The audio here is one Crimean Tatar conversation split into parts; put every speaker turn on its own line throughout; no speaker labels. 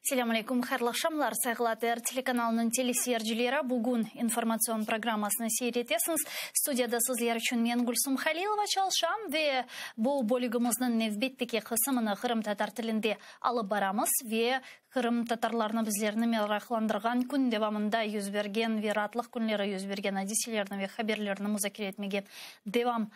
Selâm aleyküm, hayırlı aqşamlar, sayğılı ATR telekanalınıñ teleseyircileri. Bugün informatsion programmasını seyir etesiñiz. Studiyada sizler içün men, Gülsum Halilova, çalışam ve bu bölügimizniñ nevbetteki qısımını qırımtatar tilinde alıp baramız ve Qırımtatarlarnı bizlerni meraqlandırğan kün devamında yüz bergen ve raatlıq künleri yüz bergen adiselerni ve haberlerni muzakere etmege devam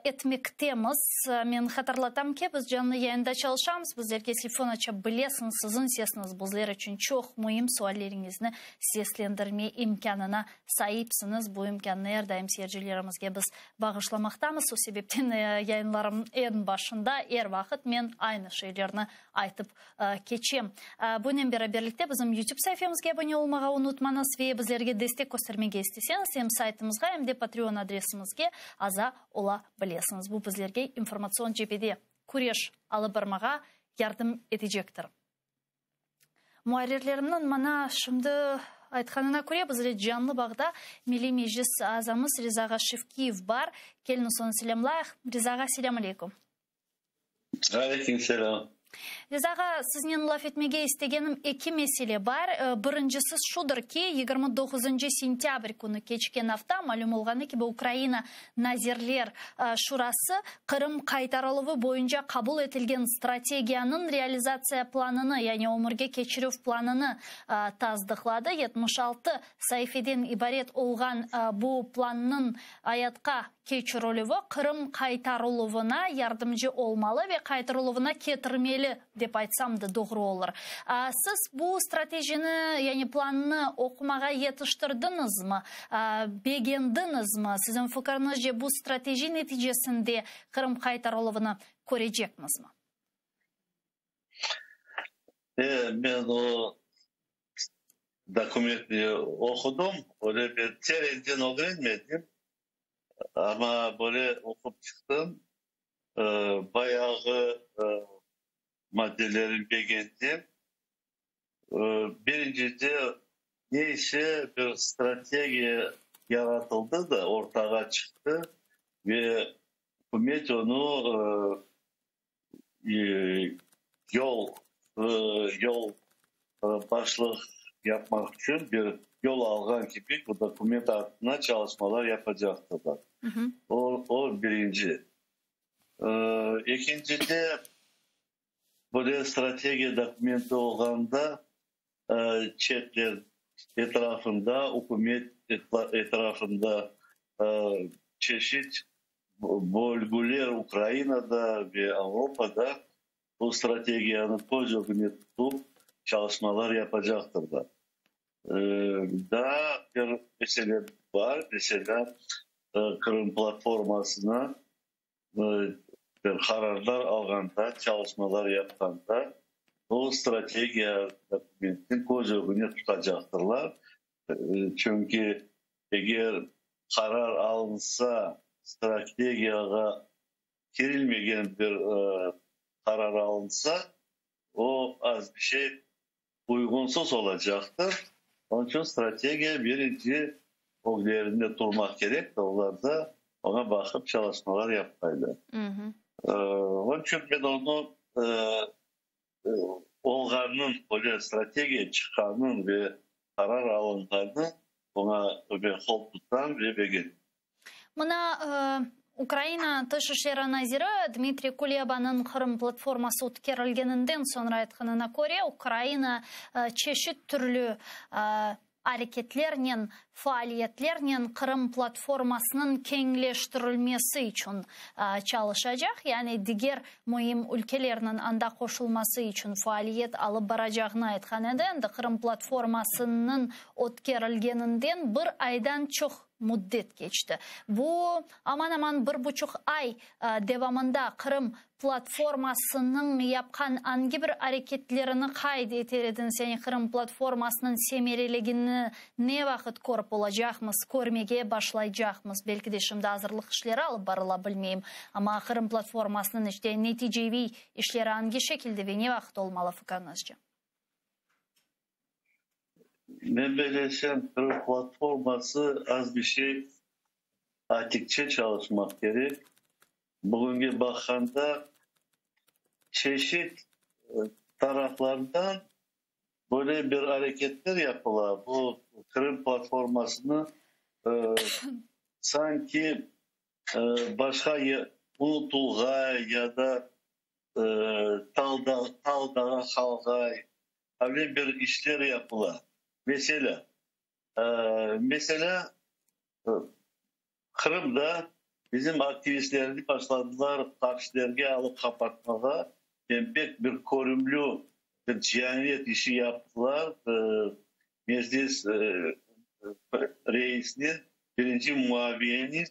etmektemiz. Men hatırlatam ki, biz canlı yayında çalışamız, bizlerge telefon aça bilesiñiz, siziñ sesiñiz bizler içün çoq müim, sualleriñizni seslendirme imkânına saipsiñiz. Bu imkânnı er daim seyircilerimizge biz bağışlamaqtamız. O sebepten yayınlarımnıñ eñ başında er vaqıt men aynı şeylerni aytıp keçem. Bunen beraberlikte bizim YouTube saifemizge abone olmağa unutmañız ve bizlerge destek köstermege isteseñiz, em saytımızğa, em de Patreon adresimizge aza ola bilesiñiz. Bu bizlerge informatsion cebede küreş alıp barmağa yardım etecektir. Muarrirlerimniñ maña şimdi aytqanına köre, bizle canlı bağda Milliy Meclis azamız Riza ağa Şevkiyev bar. Keliñiz, onı selâmlayıq. Riza ağa, selâm aleyküm.
Aleyküm selâm.
Riza ağa, siznen laf etmege istegenim eki mesele bar. Birincisi şudır ki, 29 sentâbr künü, keçken afta, malüm olğanı kibi, Ukraina Nazirler Şurası Qırım qaytarıluvı boyunca qabul etilgen strategiyanıñ realizatsiya planını, yani ömürge keçirüv planını tasdıqladı. 76 saifeden ibaret olğan bu plannıñ ayatqa keçirilüvi Qırım qaytarıluvına yardımcı olmalı ve qaytarıluvına ketirmeli, dep aytsam da doğru olur. Siz bu stratejini, yani plannı oqumağa yetiştirdiñizmi? Begendiñizmi? Siziñ fikiriñizce, bu strateji neticesinde Qırım qaytarıluvını körecekmizmi?
Men o dokumentni oqudım, öyle bir terenden ögrenmedim, amma böyle oqup çıqtım, bayağı maddelerini begendim. Birincide, neyse bir strategiya yaratıldı da, ortağa çıqtı ve ükümet onı yol başlıq yapmaq içün bir yol alğan kibi bu dokument adına çalışmalar yapacaqtırlar. O birinci. Ekincide, böyle strategiya dokumenti olğanda çetler etrafında, ükümet etrafında çeşit bölgüler Ukrainada ve Avropada bu strategiyanı köz ögüne tutıp çalışmalar yapacaqtırlar. Daa bir mesele bar, meselâ, Qırım platformasına bir qararlar alğanda, çalışmalar yapqanda bu strategiya dokumentini köz ögüne tutacaqtırlar. Çünki eger qarar alınsa, strategiyağa kirilmegen bir qarar alınsa, o az bir şey uyğunsız olacaqtır. Onıñ içün strategiya birinci öglerinde turmaq kerek, olar da oña baqıp çalışmalar yapmaylar. Onıñ içün men onı olğanınıñ, böyle strategiya çıqqanınıñ ve qarar alınğanı oña men qol tutam ve begenem.
Mına Ukraina Tış işleri naziri Dmitriy Kulebanıñ Qırım platforması ötkerilgeninden soñra aytqanına köre, Ukraina çeşit türlü areketlernen, faaliyetlernen Qırım platformasınıñ keñleştirilmesi içün çalışacaq, yani diger müim ülkelerniñ anda qoşulması içün faaliyet alıp baracağını aytqan edi. Endi Qırım platformasınıñ ötkerilgeninden bir aydan çoq müddet keçti. Bu aman-aman bir buçuq ay devamında Qırım platformasınıñ yapqan angi bir areketlerini qayd eter ediñiz? Yani Qırım platformasınıñ semereligini ne vaqıt körip olacaqmız, körmege başlaycaqmız? Belki de şimdi azırlıq işleri alıp barıla, bilmeyim. Amma Qırım platformasınıñ işte neticeviy işleri angi şekilde ve ne vaqıt olmalı fikriñizce?
Men bellesem, Qırım platforması az bir şey atikçe çalışmaq kerek. Bugünge baqqanda çeşit taraflardan. Böyle bir areketler yapıla, bu Qırım platformasını sanki başqa unutulğay ya da taldağa qalğay, öyle bir işler yapıla. Meselâ, meselâ, Qırımda bizim aktivistlerni başladılar hapislerge alıp qapatmağa, em pek bir körümli bir cianet işi yaptılar, Meclis reisiniñ birinci muavinini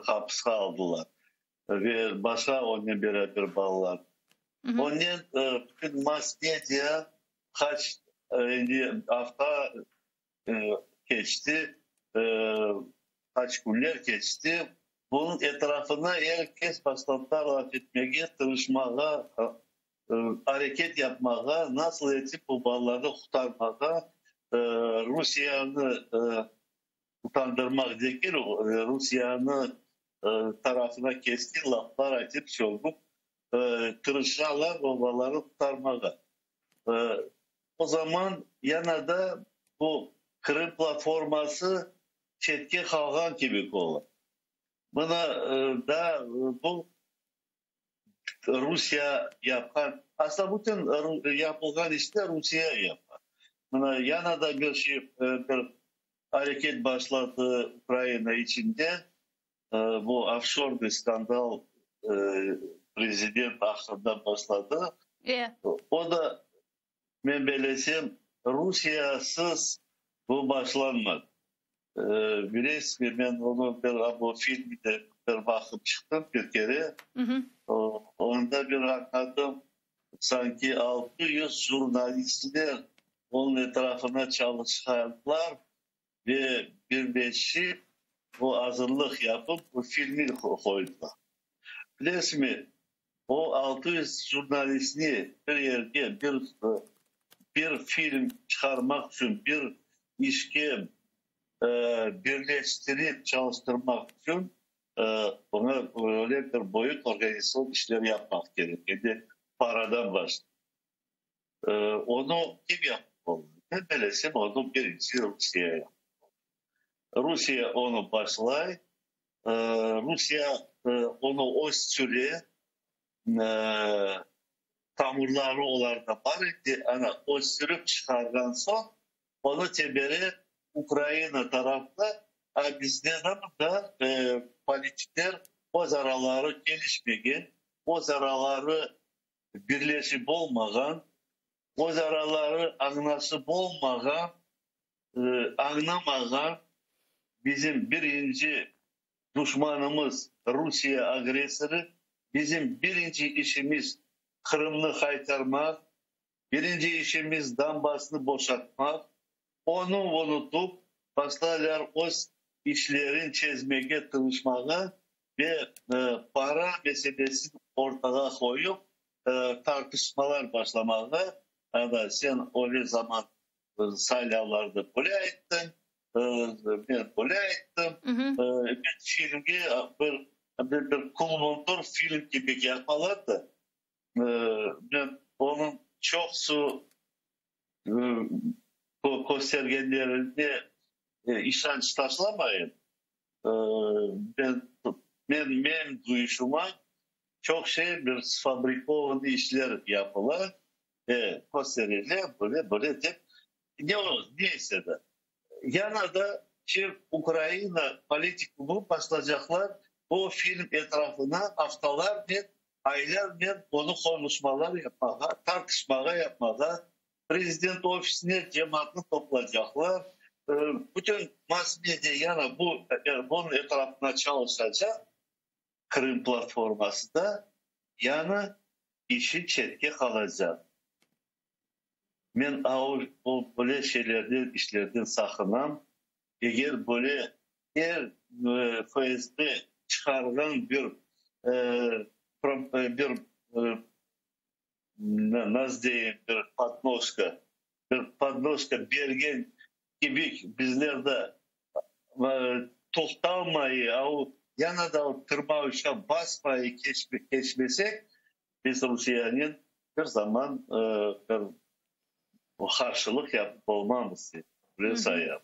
hapısqa aldılar ve başqa onen beraber balalar. Onen bütün mass-media qaç endi afta keçti, qaç künler keçti, bunıñ etrafına er kes başladılar laf etmege, tırışmağa, areket yapmağa, nasıl etip bu balalarnı qurtarmağa, Rusiyeni utandırmaq degil, Rusiyeni tarafına keskin laflar aytıp, sögüp tırışalar o balalarnı qurtarmağa. O zaman yana da bu Qırım platforması çetke qalğan kibi ola. Mına daa bu Rusiye yapqan, aslında bütün yapılğan işler Rusiye yapa. Mına yana da bir şey, bir areket başladı Ukraina içinde, bu ofşornıy skandal prezident aqqında başladı. O da, men belesem, Rusiyasız bu başlanmadı. Bilesiz, men onı bir bu filmi de bir baqıp çıqtım bir kere. Onda bir añladım, sanki 600 jurnalistler onıñ etrafına çalışqanlar ve birleşip bu azırlıq yapıp bu filmi qoydılar. Bilesizmi, o 600 jurnalistni bir yerge bir bir film çıqarmaq içün, bir işke birleştirip çalıştırmaq içün oña öyle bir büyük organizatsion işler yapmaq kerek edi, paradan başlap. Onı kim yapıp oldı? Men bilesem, onı birinci Rusiye yapıp oldı. Rusiye onı başlay, Rusiye onı östüre, tamırları olarda bar edi, ana, östürip çıqarğan soñ, onı tebere Ukraina tarafta, a bizde de mında politikler öz araları kelişmegen, öz araları birleşip olmağan, öz araları añlaşıp olmağan, añlamağan bizim birinci duşmanımız Rusiye agressorı, bizim birinci işimiz Qırımnı qaytarmaq, birinci işimiz Donbassnı boşatmaq, onı unutıp başlaylar öz işlerin çezmege tırışmağa ve para meselesini ortağa qoyıp tartışmalar başlamağa, ana sen öyle zaman saylavlarda böyle ayttıñ, men böyle ayttım, bir filmge bir bir kulmontur film kibi yapalar da, men onıñ çoqusı köstergenlerine işanç taşlamayım. Men, men, menim duyuşıma çoq şey bir sfabrikovanıy işler yapıla, kösterile, böyle, böyle dep, ne neyse de. Yana da şimdi Ukraina politikumı başlaycaqlar bu film etrafına aftalarnen, aylarnen onı qonuşmalar yapmağa, tartışmağa yapmağa, Prezident ofisine cemaatnı toplaycaqlar, bütün mass-media yana bu bunıñ etrafında çalışacaq, Qırım platforması da yana işi çetke qalacaq. Men o böyle şeylerden, işlerden saqınam. Eger böyle er FSB çıqarğan bir bir nasıl deyim, bir podnoska, bir podnoska bergen kibi bizler de toqtalmay, yana da tırmavuçqa basmay keçmesek, biz Rusiyenen bir zaman bir. Qarşılıq yapıp olmamız, dep sayam.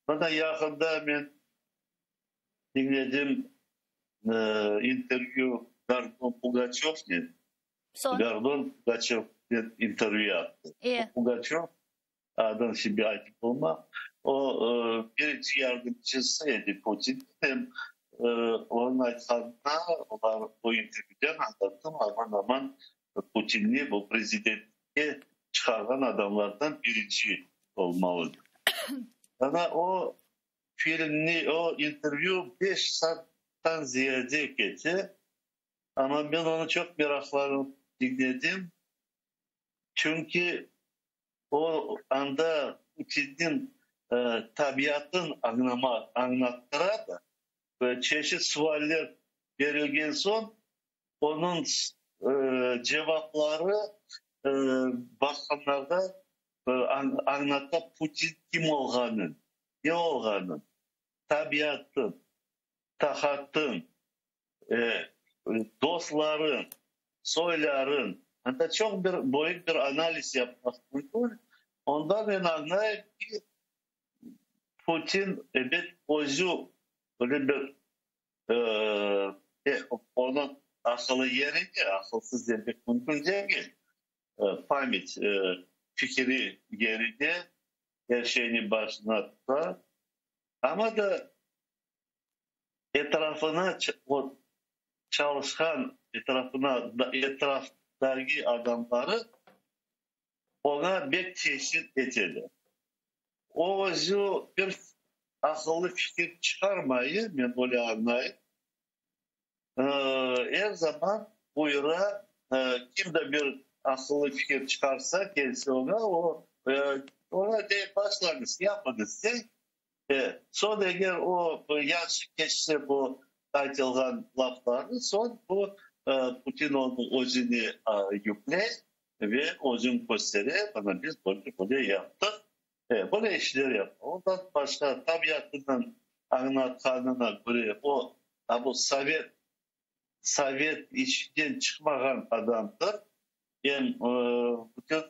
Mına yaqında men diñledim intervyu Gordon Pugaçövnen. Gordon Pugaçövnen intervyu yaptı. Pugaçöv, adını şimdi aytıp olmam, o birinci yardımcısı edi Putinniñ, em onıñ aytqanına, olar bu intervyüden añlattım, aman-aman Putinni bu prezidentlikke çıqarğan adamlardan birinci olmalıdır. Ana o filmni, o intervyu beş saattan ziyade kete, amma men onı çoq meraqlanıp diñledim, çünki o anda Putinniñ tabiatın añlama, añlattıra da, ve çeşit sualler berilgen soñ, Onıñ cevapları baqqanlarda añlata Putin kim olğanın, ne olğanın, tabiatın, taqatın, dostların, soyların, anda çoq bir böyük bir analiz yapmaq mümkün. Ondan men añlayım ki, Putin, ebet, özü böyle bir Onıñ aqılı yerinde, aqılsız demek mümkün degil. Pamять, fikiri yerinde, er şeyni başına tuta. Amma da etrafına çalışqan, etrafına, etraftaki adamları oña bek tesir eteler. O özü bir aqıllı fikir çıqarmayı, men öyle añlayım, er zaman buyura, kim de bir aqıllı fikir çıqarsa, kelse oña, o, oña dey, başlañız, yapıñız, dey. Soñ eger o yahşı keçse bu aytılğan laflarnı, soñ bu Putin onı özüne yükley ve özüni köstere, mana biz böyle böyle yaptıq. Böyle işler yapa. Ondan başqa tabiatından añlatqanına köre o, bu sovet, sovet içinden çıqmağan adamdır. Em bütün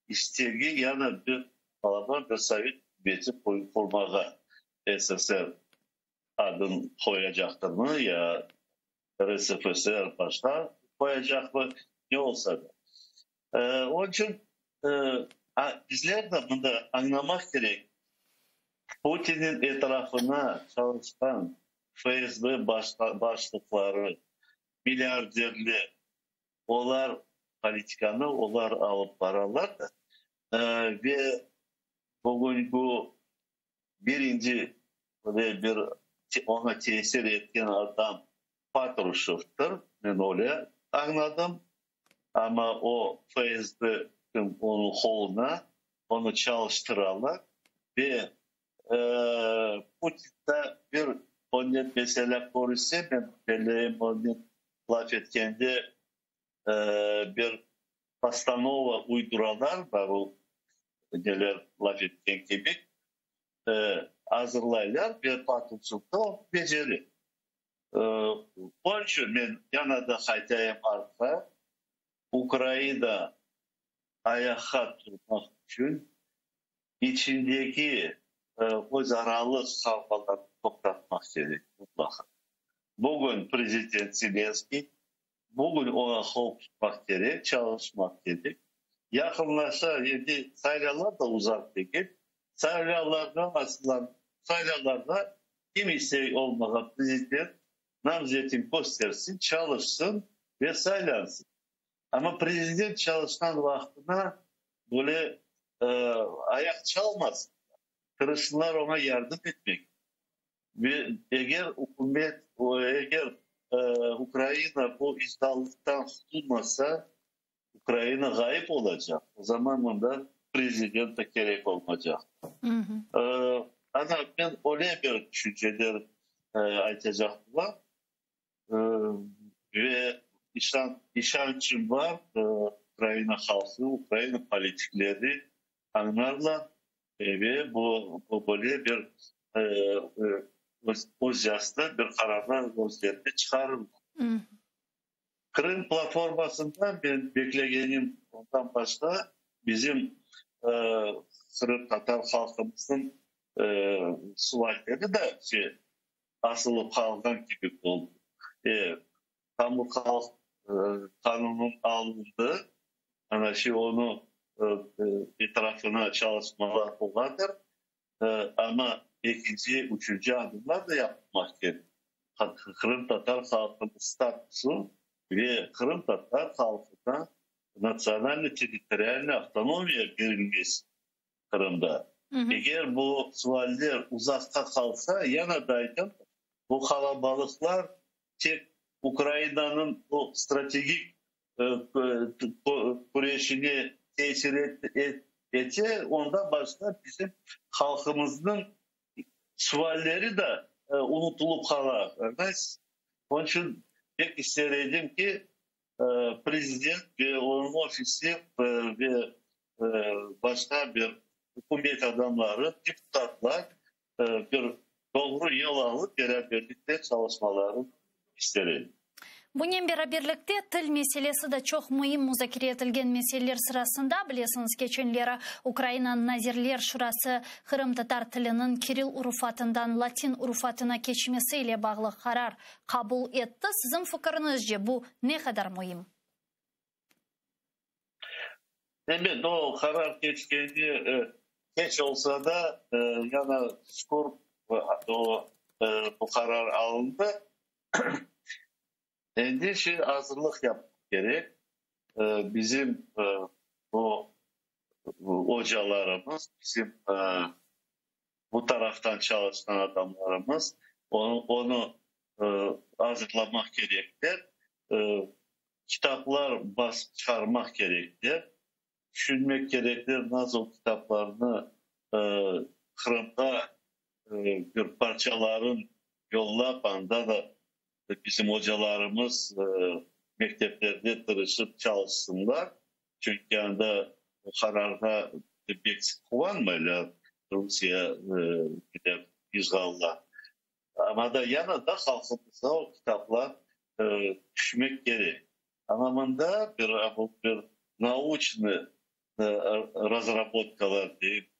istegi yani bir balaban bir sovet ükümeti qurmağa SSR adını qoyacaqtırmı ya RSFSR başqa qoyacaqmı, ne olsa da. Onıñ içün bizler de mında añlamaq kerek, Putinniñ etrafına çalışqan FSB başlıqları, milliarderler, olar politikanı olar alıp baralar da, ve bugünki birinci ve bir oña tesir etken adam Patruşevdir, men öyle añladım, amma o FSB onıñ qoluna, onı çalıştıralar ve Putinda bir onen mesele körülse, men belleyim, onen laf etkende bir postanova uyduralar, bar neler laf etken kibi, azırlaylar ve Patruşev da onı becere. Onıñ içün men yana da qaytayım artqa, Ukraina ayaqqa turmaq içün içindeki özaralıq qavğalarnı toqtatmaq kerek mutlaqa. Bugün prezident Zelenskıy, bugün oña qol tutmaq kerek, çalışmaq kerek. Yaqınlaşa, endi saylavlar da uzaq degil. Saylavlarğa aslan, saylavlarda kim istey olmağa prezident namzetini köstersin, çalışsın ve saylansın. Amma prezident çalışqan vaqtına böyle ayaq çalmasınlar, tırışsınlar oña yardım etmek. Ve eger ükümet, eger Ukraina bu işğallıqtan qutulmasa, Ukraina ğayıp olacaq, o zaman mında prezident de kerek olmacaq. Ana, men öyle bir tüşünceler aytacaq olam. Ve işançım bar, Ukraina halqı, Ukraina politikleri añlarlar ve bu böyle bir özcasına bir qararlar özlerine çıqarırlar. Qırım platformasında men beklegenim ondan başqa. Bizim qırımtatar halqımıznıñ sualleri de şey asılıp qalğan kibi oldı. Tamır halq qanunı alındı, ana şimdi onı etrafına çalışmalar oladır, amma ekinci, üçünci adımlar da yapılmaq kerek. Qırımtatar halqınıñ statusı ve qırımtatar halqına natsionalno-territorialnıy avtonomiya berilmesi Qırımda. Eger bu sualler uzaqta qalsa, yana da aytam, bu qalabalıqlar tek Ukrainanıñ o strategik küreşine tesir ete, ondan başqa bizim halqımıznıñ sualleri de unutılıp qala. Onıñ içün pek ister edim ki, prezident ve onıñ ofisi ve başqa bir ükümet adamları, deputatlar bir doğru yol alıp, beraberlikte çalışmalarını ister edim.
Bunen beraberlikte til meselesi de çoq müim muzakere etilgen meseleler sırasında. Bilesiñiz, keçenleri Ukraina Nazirler Şurası qırımtatar tiliniñ kiril urufatından latin urufatına keçmesi ile bağlı qarar qabul etti. Siziñ fikiriñizce, bu ne qadar müim?
Ebet, o qarar keçkeni keç olsa da, yana şükür, o bu qarar alındı. Endi şey azırlıq yapmaq kerek. Bizim bu ocalarımız, bizim bu taraftan çalışqan adamlarımız onı azırlamaq kerekler, kitaplar basıp çıqarmaq kerekler, tüşünmek kerekler, nasıl kitaplarnı Qırımğa bir parçaların yollap, anda da bizim ocalarımız mekteplerde tırışıp çalışsınlar, çünki anda bu qararğa pek quvanmaylar Rusiye işğalına. Amma da yana da halqımızğa o kitaplar tüşmek kerek. Amma mında bir bir nauçnıy razrabotkalar deyip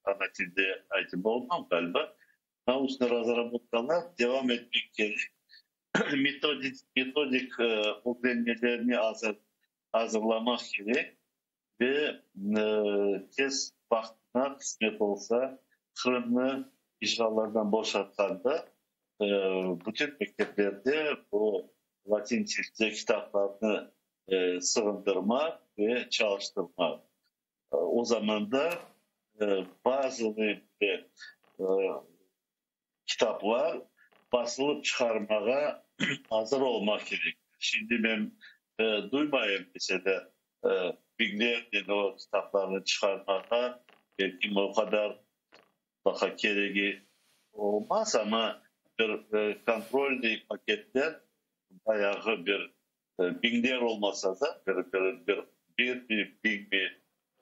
ana tilde aytıp olmam ğaliba. Nauçnıy razrabotkalar devam etmek kerek. Metodik, metodik ögrenmelerni azır, azırlamaq kerek ve tez vaqtına qısmet olsa Qırımnı işğallardan boşatqanda bütün mekteplerde bu latin tilde kitaplarnı sığındırmaq ve çalıştırmaq. O zamanda bazılı kitaplar basılıp çıqarmağa azır olmaq kerek. Şimdi men duymayım, meselâ, biñlernen o kitaplarnı çıqarmağa, belki o qadar daha keregi olmaz, amma bir kontrolniy paketler bayağı bir biñler olmasa da, bir bir bir biñmi,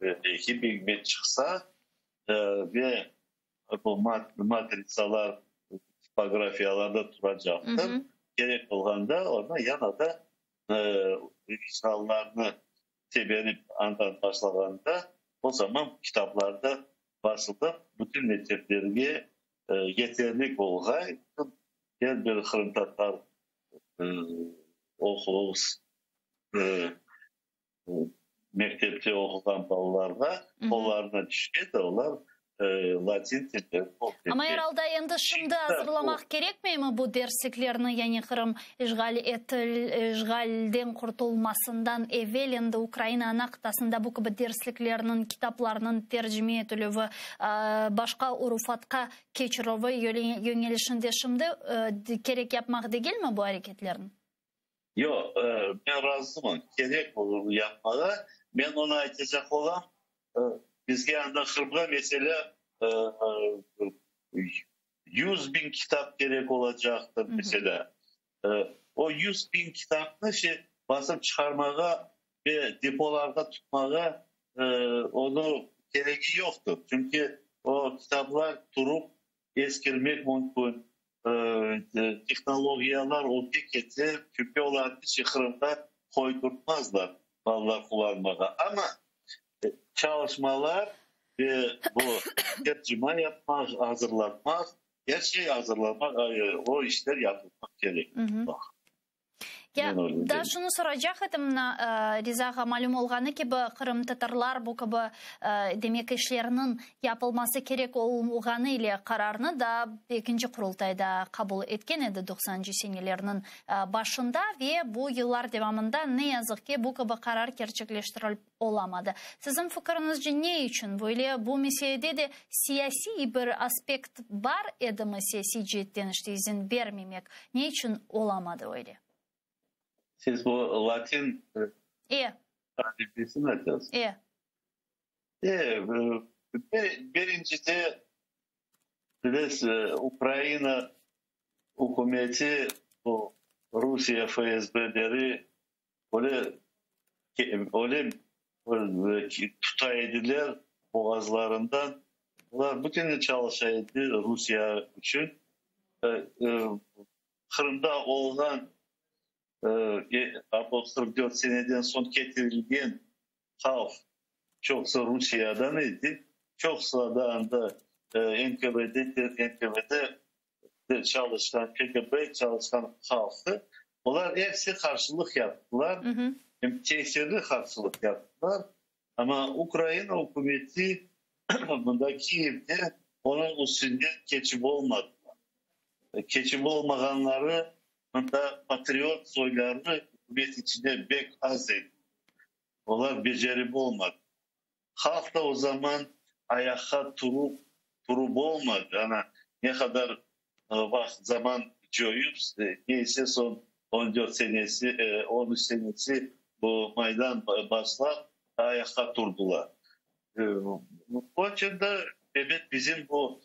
2000mi çıqsa ve bu matritsalar tipografiyalarda turacaqtır. Kerek olğanda onı yana da insanlarnı teberip andan başlağanda, o zaman kitaplarda basılıp bütün mekteplerge yeterlik olğay, er bir qırımtatar oquv mektepte oquğan balalarğa qollarına tüşken de olar latin tilde.
Amma er alda endi şimdi azırlamaq kerekmeymi bu dersliklerni, yani Qırım işğal etil işğalden qurtulmasından evel endi Ukraina ana qıtasında bu kibi dersliklerniñ, kitaplarnıñ tercime etilüvi, başqa urufatqa keçirüvi yöñelişinde şimdi kerek yapmaq degilmi bu areketlerni?
Yoq, men razımın, kerek bunı yapmağa. Men onı aytacaq olam, bizge anda Qırımğa, meselâ, 100 biñ kitap kerek olacaqtır, meselâ. O 100 biñ kitapnı şey basıp çıqarmağa ve depolarda tutmağa onı keregi yoqtır. Çünki o kitaplar turıp eskirmek mümkün, tehnologiyalar ögge kete, çünki olarnı Qırımda qoydurtmazlar balalar qullanmağa. Amma. Çalışmalar ve bu tercima yapmaq, azırlatmaq, er şey azırlamaq, o işler yapılmaq kerek.
Ya, daa şunı soracaq edim, mına, Riza ağa, malüm olğanı kibi, qırımtatarlar bu kibi, demek, işlerniñ yapılması kerek olğanı ile qararnı daa ekinci Qurultayda qabul etken edi doqsanıncı senelerniñ başında ve bu yıllar devamında, ne yazıq ki, bu kibi qarar kerçekleştirilip olamadı. Siziñ fikiriñizce, ne içün böyle? Bu meselede de siyasiy bir aspekt bar edimi, siyasiy ceetten, işte, izin bermemek? Ne içün olamadı öyle?
Siz bu latin
E.
alifbesini aytasız?
E.
E, birincide, bilesiz, Ukraina ükümeti bu Rusiye FSBleri Öyle, öyle tuta ediler boğazlarından. Olar bütünley çalışa edi Rusiye içün. Qırımda olğan 44 seneden soñ ketirilgen halq çoqusı Rusiyadan edi. Çoqusı da anda NKVD, NKVD çalışqan, KGB çalışqan halqtı. Olar episi qarşılıq yaptılar, em tesirli qarşılıq yaptılar. Amma Ukraina ükümeti mında Kiyevde onıñ üstünden keçip olmadılar. Keçip olmağanları mında patriot soyları ükümet içinde bek az edi. Olar becerip olmadı. Halq da o zaman ayaqqa turup, turup olmadı. Ana, ne qadar vaqıt, zaman coyup, neyse soñ 14 senesi, 13 senesi bu Maydan başlap, ayaqqa turdılar. Onıñ içün de, ebet, bizim bu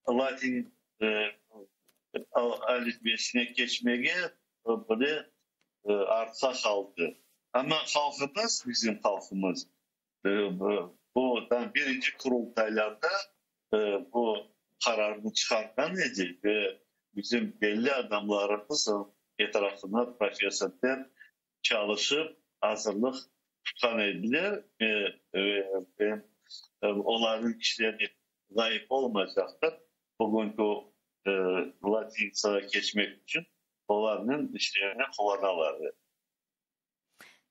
latin alifbesine keçmege böyle artqa qaldı. Amma halqımız, bizim halqımız, bu tam birinci Qurultaylarda bu qararnı çıqarğan edi ve bizim belli adamlarımız etrafına professorlar çalışıp azırlıq tutqan ediler ve olarnıñ işleri ğayıp olmaycaqtır. Bugünki latinitsağa keçmek içün olarnıñ işlerini qullanalar edi.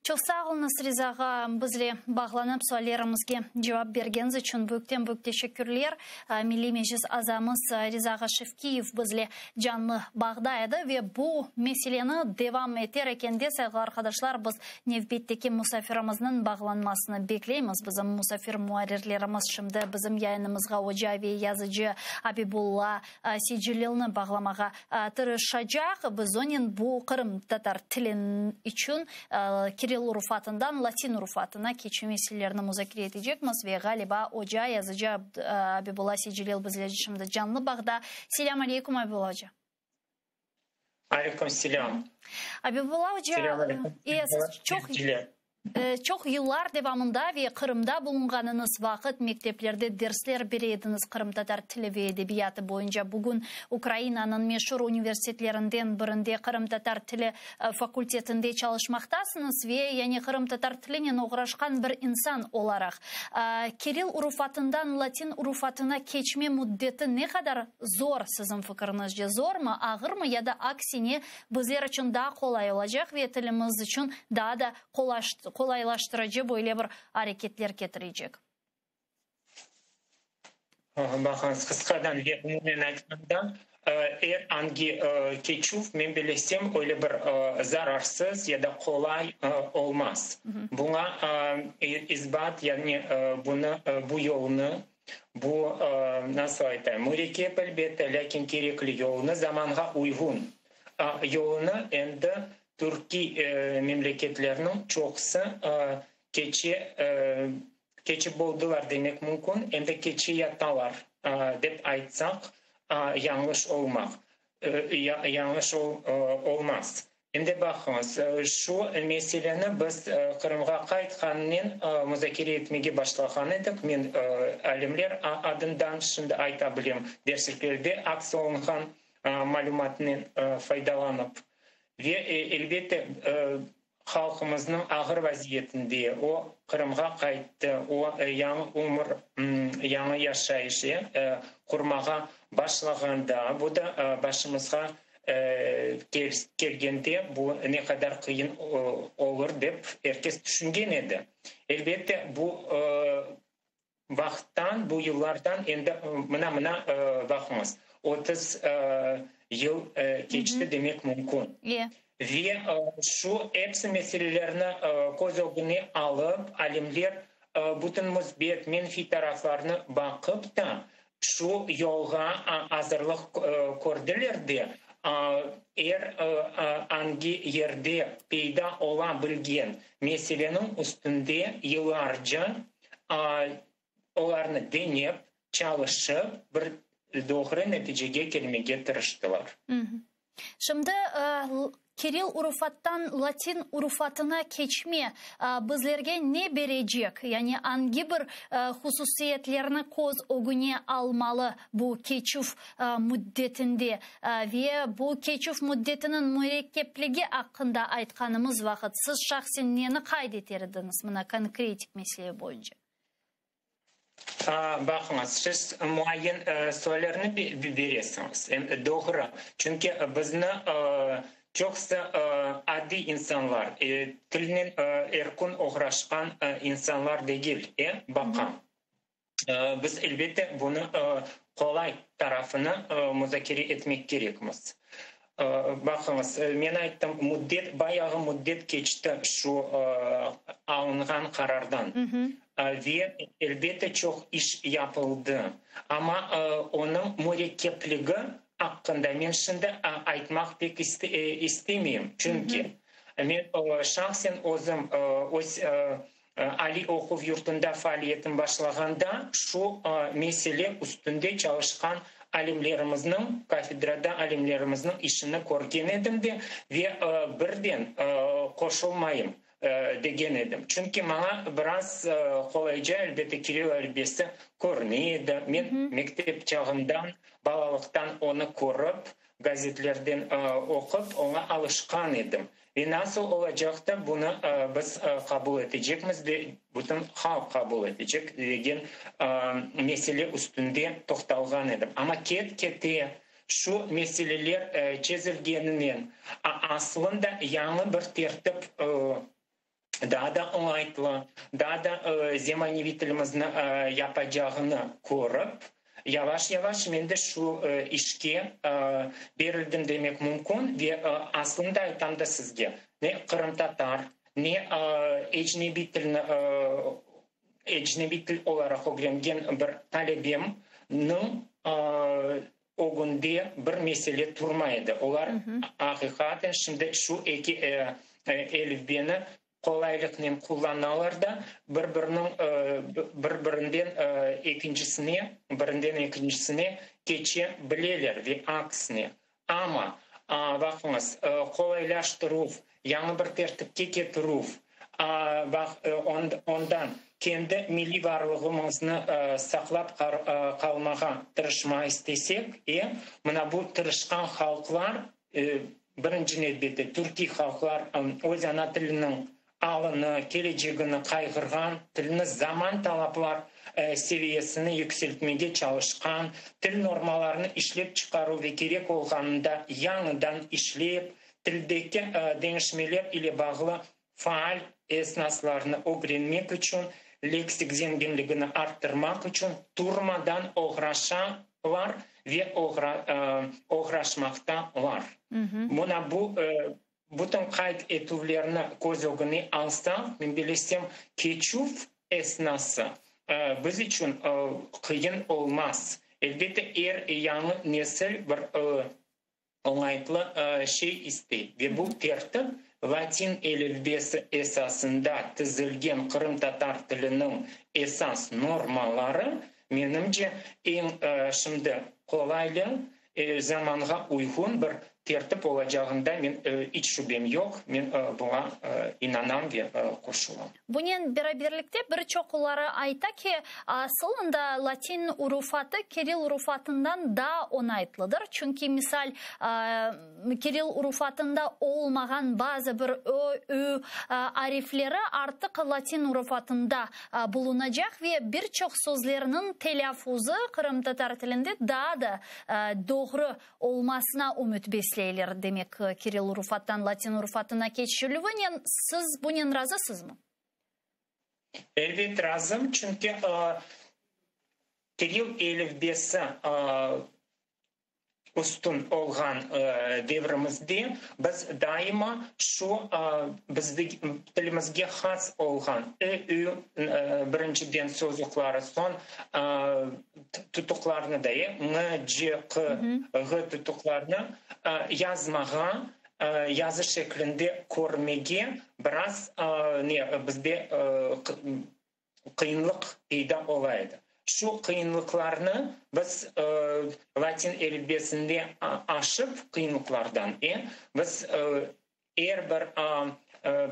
Çoq sağ oluñız, Riza ağa, bizle bağlanıp suallerimizge cevap bergeniñiz içün büyükten-büyük teşekkürler. Milliy Meclis azamız Riza ağa Şevkiyev bizle canlı bağda edi ve bu meseleni devam eter ekende, sayğılı arqadaşlar, biz nevbetteki musafirimizniñ bağlanmasını bekleymiz. Bizim musafir muarrirlerimiz şimdi bizim yayınımızğa oca ve yazıcı Abibulla Seycililni bağlamağa tırışacaq. Biz onen bu qırımtatar tili içün kiril urufatından latin urufatına keçüv meselelerini muzakere etecekmiz. Ve, ğaliba, oca, yazıcı Abibulla Seycilil bizle şimdi canlı bağda. Selâm aleykum, Abibulla oca.
Aleyküm selâm.
Abibulla oca, siz çoq... Çoq yıllar devamında ve Qırımda bulunğanıñız vaqıt mekteplerde dersler bere ediñiz qırımtatar tili ve edebiyatı boyunca. Bugün Ukrainanıñ meşur universitetlerinden birinde qırımtatar tili fakultetinde çalışmaqtasıñız ve yani qırımtatar tilinen oğraşqan bir insan olaraq kiril urufatından latin urufatına keçme müddeti ne qadar zor siziñ fikiriñizce? Zormı, ağırmı ya da aksine Bizler içün daa qolay olacaq ve tilimiz içün daa da qolaylaştırıcı böyle bir areketler ketirecek.
Baqıñız, qısqadan ve umumen aytqanda, er angi keçüv, men bilesem, öyle bir zararsız ya da qolay olmaz. Buña isbat, yani bunı, bu yolnı, bu, nasıl aytayım, mürekkep, elbette, lâkin kerekli yolnı, zamanğa uyğun yolunı endi türkiy memleketlerniñ çoqusı keçe, keçip oldılar demek mümkün, endi keçeyatalar dep aytsaq, yañlış olmaq, yañlış olmaz. Endi baqıñız, şu meseleni biz Qırımğa qaytqanınen muzakere etmege başlağan edik. Men alimler adından şimdi ayta bilem, dersliklerde aks olunğan malümatnen faydalanıp. Ve, elbette, Halqımıznıñ ağır vaziyetinde, o, Qırımğa qayttı, o, yañı ömür, yañı yaşayış qurmağa başlağanda, bu da başımızğa kelgende, bu ne qadar qıyın olur, dep er kes tüşüngen edi. Elbette, bu vaqıttan, bu yıllardan endi mına-mına, baqıñız, 30 yıl keçti demek mümkün. Ve şu episi meselelerni köz ögüne alıp, alimler bütün müsbet, menfiy taraflarnı baqıp da, şu yolğa azırlıq kördiler de, er angi yerde peyda ola bilgen meseleniñ üstünde yıllarca olarnı deñep, çalışıp, bir doğru neticege kelmege tırıştılar.
Şimdi kirill urufattan latin urufatına keçme bizlerge ne berecek, yani angi bir hususiyetlerni köz ögüne almalı bu keçüv müddetinde ve bu keçüv müddetiniñ mürekkepligi aqqında aytqanımız vaqıt siz şahsen neni qayd eter ediñiz mına konkretik mesele boyunca?
Baqıñız, siz muayyen suallerni beresiñiz, doğru, çünki bizni çoqusı adiy insanlar, tilnen er kün oğraşqan insanlar degil, baqa. Biz, elbette, bunı qolay tarafını muzakere etmek kerekmiz. Baqıñız, men ayttım, müddet, bayağı müddet keçti şu alınğan qarardan. Ve, elbette, çoq iş yapıldı. Amma onıñ mürekkepligi aqqında men şimdi aytmaq pek istemeyim. Çünki men şahsen özüm öz Aliy oquv yurtunda faaliyetim başlağanda şu mesele üstünde çalışqan alimlerimizniñ, kafedrada alimlerimizniñ işini körgen edim de ve birden qoşulmayım degen edim. Çünki maña biraz qolayca, elbette, kirill elifbesi körüne edi. Men mektep çağından, balalıqtan onı körip, gazetlerden oqup, oña alışqan edim. Ve nasıl olacaq da bunı biz qabul etecekmiz ve bütün halq qabul etecek degen mesele üstünde toqtalğan edim. Amma ket-kete şu meseleler çezilgeninen aslında yañı bir tertip daa da oñaytlı, daa da zemaneviy tilimizni yapacağını körip, Yavaş-yavaş men de şu işke berildim demek mümkün ve aslında aytam da sizge, ne qırımtatar, ne ecnebiy tilni ecnebiy til olaraq ögrengen bir talebemniñ ögünde bir mesele turmay edi. Olar aqiqaten şimdi şu eki elifbeni qolaylıqnen qullanalar da, bir-biriniñ bir-birinden ekincisine, birinden ekincisine keçe bileler ve aksine. Amma, baqıñız, qolaylaştıruv, yañı bir tertipke ketirüv, baq, ondan kendi milliy varlığımıznı saqlap qalmağa tırışma istesek, e, mına bu tırışqan halqlar, Birinci nevbette türkiy halqlar öz ana tiliniñ alını, kelecegini qayğırğan, tilni zaman talaplar seviyesine yükseltmege çalışqan, til normalarını işlep çıqaruv ve kerek olğanında yañıdan işlep, tildeki deñişmeler ile bağlı faal esnaslarnı ögrenmek içün, leksik zenginligini arttırmaq içün turmadan oğraşalar ve oğraşmaqtalar. Mına bu bütün qayd etüvlerni köz ögüne alsaq, men bilesem, keçüv esnası biz içün qıyın olmaz. Elbette, er yañı nesil bir oñaytlı şey istey ve bu tertip latin elifbesi esasında tizilgen qırımtatar tiliniñ esas normaları, menimce, eñ şimdi qolaylı, zamanğa uyğun bir. Tertip olacağında men iç şübem yoq, men buña inanam ve qoşulam.
Bunen beraberlikte bir çoqları ayta ki, asılında latin urufatı kiril urufatından daa oñaytlıdır, çünki, misal, kiril urufatında olmağan bazı bir ö, ü arifleri artıq latin urufatında bulunacaq ve bir çoq sözlerniñ telâffuzı qırımtatar tilinde daa da doğru olmasına ümüt besleyler, demek, kiril urufattan latin urufatına keçirilüvinen siz bunen razısızmı?
Elbet razım, çünki kiril elifbesi üstün olğan devrimizde biz daima şu tilimizge has olğan ı, ü, birinciden sozuqları, soñ tutuqlarnı da, e, ñ, c, q, ğ tutuqlarnı yazmağa, yazı şeklinde körmege biraz ne, bizde qıyınlıq peyda ola edi. Şu qıyınlıqlarnı biz latin elifbesinde aşıp, qıyınlıqlardan, e, biz Er bir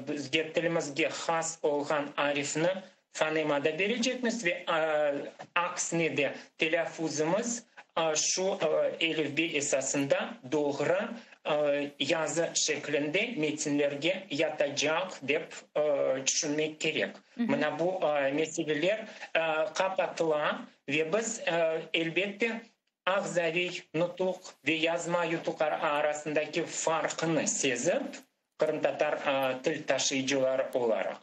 bizge tilimizge has olğan arifni fonemada berecekmiz ve aksine de telâffuzımız şu elifbe esasında doğru yazı şeklinde metinlerge yatacaq dep tüşünmek kerek. Mına bu meseleler qapatıla ve biz, elbette, Ağzaviy nutuq ve yazma yutuqlar arasındaki farqnı sezip, qırımtatar til taşıyıcıları olaraq,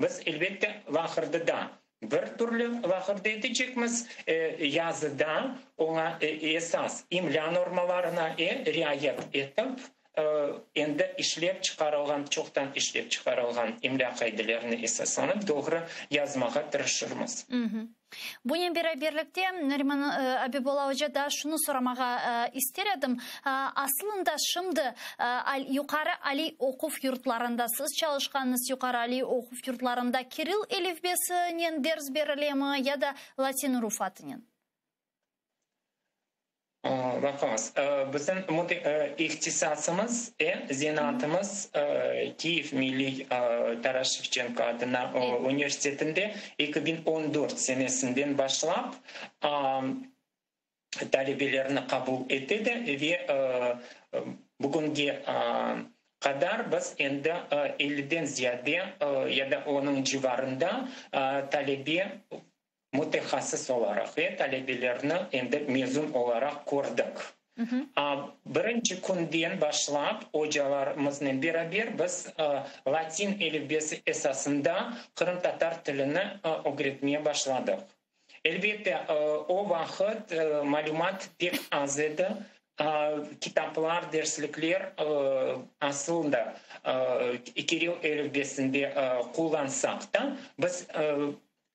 biz, elbette, laqırdıda bir türlü laqırdı etecekmiz, yazıda oña esas imlâ normalarına riayet etip, endi işlep çıqarılğan, çoqtan işlep çıqarılğan imlâ qaidelerine esaslanıp doğru yazmağa tırışırmız.
Bunen beraberlikte, Nariman Abibulla oca, daa şunı soramağa ister edim. Aslında şimdi yuqarı aliy oquv yurtlarında, siz çalışqanıñız yuqarı aliy oquv yurtlarında kiril elifbesinen ders berilemi ya da latin urufatınen?
Baqıñız, bizim ihtisasımız, zenaatımız Kiyev milliy Taras Şevçenko adına universitetinde 2014 senesinden başlap talebelerni qabul ete de ve bugünge qadar biz endi elliden ziyade ya da onıñ civarında talebe Mütehassıs olaraq ve talebelerni endi mezun olaraq kördik. Birinci künden başlap ocalarımıznen beraber biz latin elifbesi esasında qırımtatar tilini ögretmeye başladıq. Elbette, o vaqıt malümat pek az edi, kitaplar, derslikler asıl da kiril elifbesinde qullansaq da, biz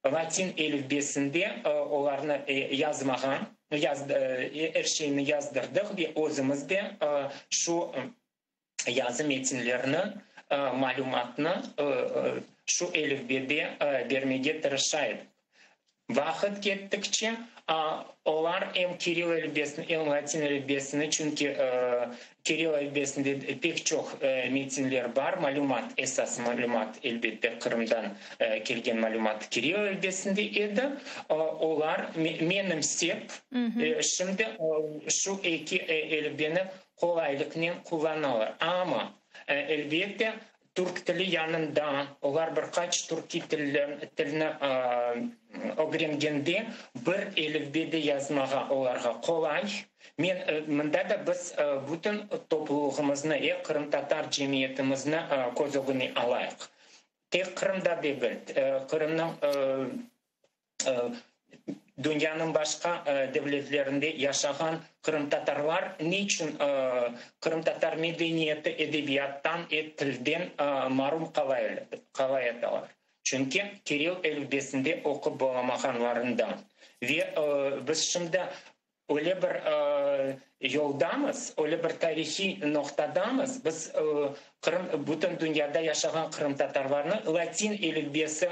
Latin elifbesinde olarnı yazmağa, er şeyni yazdırdıq ve özümiz de şu yazı metinlerini, malümatnı şu elifbede bermege tırışa edik. Vaqıt kettikçe, olar em kiril elifbesini, em latin elifbesini, çünki Kiril elifbesinde pek çoq metinler bar, malümat, esas malümat, elbette, Qırımdan kelgen malümat kiril elifbesinde edi. Olar menimsep, şimdi şu eki elifbeni qolaylıqnen qullanalar. Amma, elbette, Türk tili yanında olar bir qaç türkiy tilni ögrengende bir elifbede yazmağa olarğa qolay. Men mında da biz bütün topluluğımıznı, qırımtatar cemiyetimizni köz ögüne alayıq. Tek Qırımda degil, Qırımnıñ Dünyanıñ başqa devletlerinde yaşağan qırımtatarlar niçün qırımtatar medeniyeti, edebiyattan, tilden marum qalayatalar? Çünki kiril elifbesinde oqup olamağanlarından. Ve biz şimdi öyle bir yoldamız, öyle bir tarihiy noqtadamız, biz Qırım, bütün dünyada yaşağan qırımtatarlarnı latin elifbesi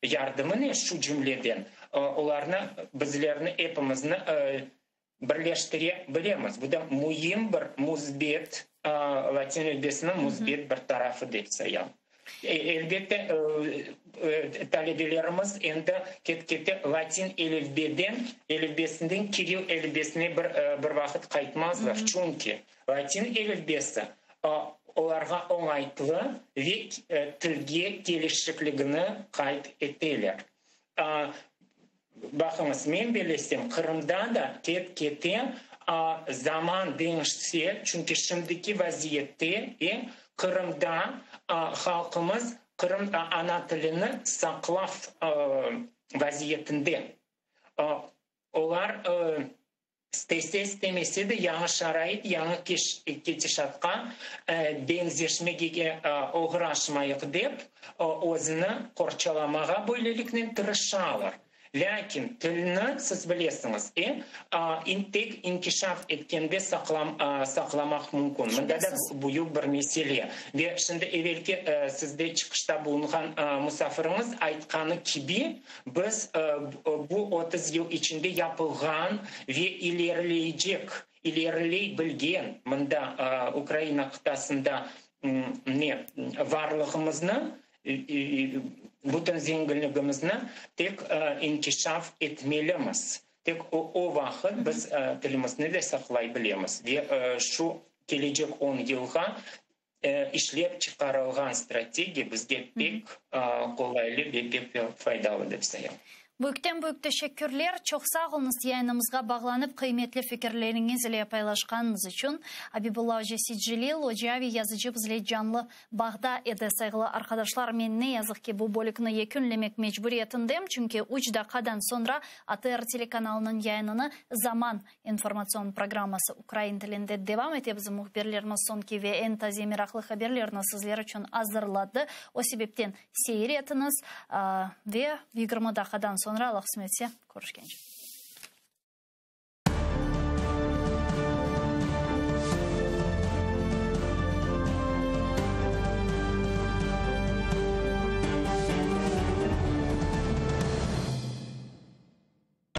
yardımınen, şu cümleden, olarnı, bizlerni, epimizni. Birleştire bilemiz. Bu da müim bir müsbet, latin elifbesiniñ müsbet bir tarafı dep sayam. Elbette, talebelerimiz endi ket-kete latin elifbeden, elifbesinden kirill elifbesine bir bir vaqıt qaytmazlar, çünki latin elifbesi olarğa oñaytlı ve tilge kelişikligini qayd eteler. Baqıñız, men bellesem, Qırımda da ket-kete zaman deñişse, çünki şimdiki vaziyette Qırımda halqımız Qırım ana tilini saqlav vaziyetinde. Olar İstese, istemese de yañı şarait, yañı ketişatqa beñzeşmege oğraşmayıq dep, özüni qorçalamağa böyleliknen tırışalar. Lâkin tilni, siz bilesiñiz, tek inkişaf etkende saqlamaq mümkün. Mında da büyük bir mesele. Ve şimdi evelki sizde çıqışta bulunğan musafiriñiz aytqanı kibi, Biz bu 30 yıl içinde yapılğan ve ilerileycek, ileriley bilgen mında Ukraina qıtasında ne varlığımıznı, bütün zenginligimizni tek inkişaf etmelimiz. Tek o vaqıt biz tilimizni de saqlay bilemiz ve şu kelecek on yılğa İşlep çıqarılğan strategiya bizge pek qolaylı ve pek faydalı dep sayam.
Büyükten-büyük teşekkürler, çoq sağ oluñız yayınımızğa bağlanıp qıymetli fikirleriñiz ile paylaşqanıñız içün. Abibulla oca Seytcelil oca ve yazıcı bizle canlı bağda edi. Sayğılı arqadaşlar, men ne yazıq ki bu bölükni yekünlemek mecburiyetindem, çünki üç daqqadan soñra ATR telekanalınıñ yayınını Zaman İnformatsion programması ukrain tilinde devam ete. Bizim mühbirlerimiz soñki ve eñ taze meraqlı haberlerni sizler içün azırladı. O sebepten seyir etiñiz ve 20 daqqadan soñra, Alla qısmet etse, körüşkence.